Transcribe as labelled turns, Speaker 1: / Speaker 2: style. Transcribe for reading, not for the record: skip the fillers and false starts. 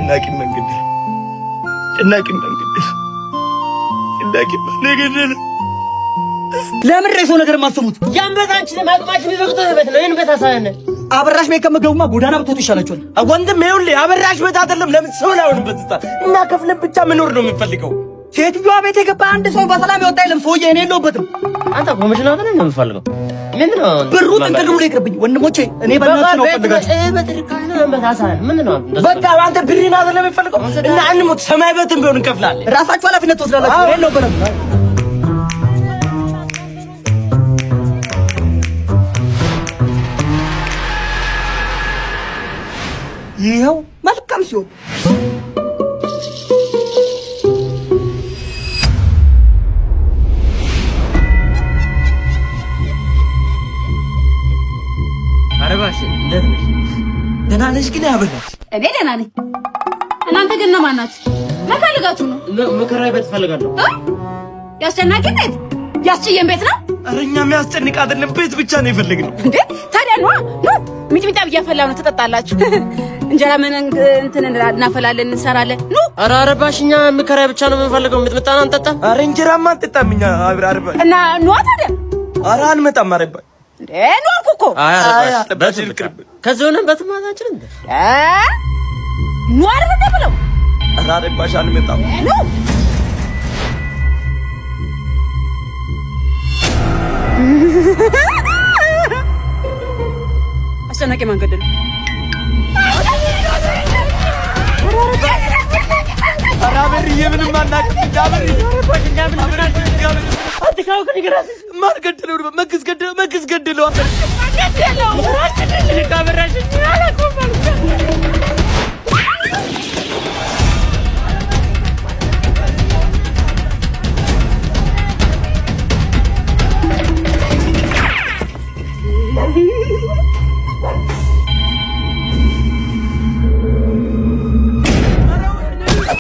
Speaker 1: አስጨናቂ መንገድ፣ አስጨናቂ መንገድ፣ አስጨናቂ መንገድ።
Speaker 2: ለምን የሰው ነገር የማትሰሙት?
Speaker 3: ያን ቤት አንችልም። አቅማችን የሚፈቅደው ቤት ነው። ይህን ቤት አሳየን።
Speaker 2: አበራሽ ቤት ከምትገቡማ ጎዳና ብትወጡ ይሻላችኋል።
Speaker 1: ወንድም ይኸውልህ፣ አበራሽ ቤት አይደለም። ለምን ሰው ላይሆንበት እና ከፍለን ብቻ መኖር ነው የምንፈልገው።
Speaker 2: ሴትዮዋ ቤት የገባ አንድ ሰው በሰላም የወጣ የለም። ሰውዬ እኔ የለሁበትም።
Speaker 3: አንተ ኮሚሽን አይደለም ነው የምፈልገው። ምንድን ነው
Speaker 2: ብሩ ጥንቅር ብሎ ይቅርብኝ። ወንድሞቼ እኔ በእናትህ ነው ፈልጋችሁ።
Speaker 1: በቃ አንተ ብሬን አይደለም የምፈልገው እና አንሞት፣ ሰማይ ቤትም ቢሆን እንከፍላለን።
Speaker 2: ራሳችሁ ኃላፊነት ትወስዳላችሁ። እኔ የለሁበትም። ይኸው መልካም ሲሆን
Speaker 3: አረባሽ እንዴት ነሽ?
Speaker 1: ደህና ነሽ ግን ያበላሽ?
Speaker 4: እኔ ደህና ነኝ። እናንተ ግን እነማን ናችሁ? ምን ፈልጋችሁ ነው?
Speaker 3: መከራዬ ቤት እፈልጋለሁ።
Speaker 4: ያስጨናቂ ቤት ያስችየን ቤት ነው።
Speaker 1: ኧረ እኛ የሚያስጨንቅ አይደለም፣ ቤት ብቻ ነው የፈለግነው።
Speaker 4: እንዴ ታዲያ ነዋ ኑ። ሚጥሚጣ እያፈላሁ ነው፣ ትጠጣላችሁ። እንጀራ ምን እንትን እናፈላለን፣ እንሰራለን። ኑ።
Speaker 3: ኧረ አረባሽ እኛ መከራዬ ብቻ ነው የምንፈልገው። ሚጥሚጣ አንጠጣም።
Speaker 1: ኧረ እንጀራማ አንጠጣም እኛ። አረባሽ
Speaker 4: እና ኑዋ ታዲያ።
Speaker 1: ኧረ አንመጣም። አረባሽ
Speaker 4: እንዴ ኑ አልኩ እኮ።
Speaker 3: አይ አረባሽ ከዚህ ሆነን ቤት ማታችን እንዴ
Speaker 4: ኑ አይደል እንደ ብለው።
Speaker 1: ኧረ አረባሽ አንመጣም።
Speaker 4: ኑ። አስጨናቂ ማን ገደለው?
Speaker 1: ኧረ አበርዬ ምንም አናውቅም። ማን ገደለው? መክስ ገደለው። መክስ ገደለው።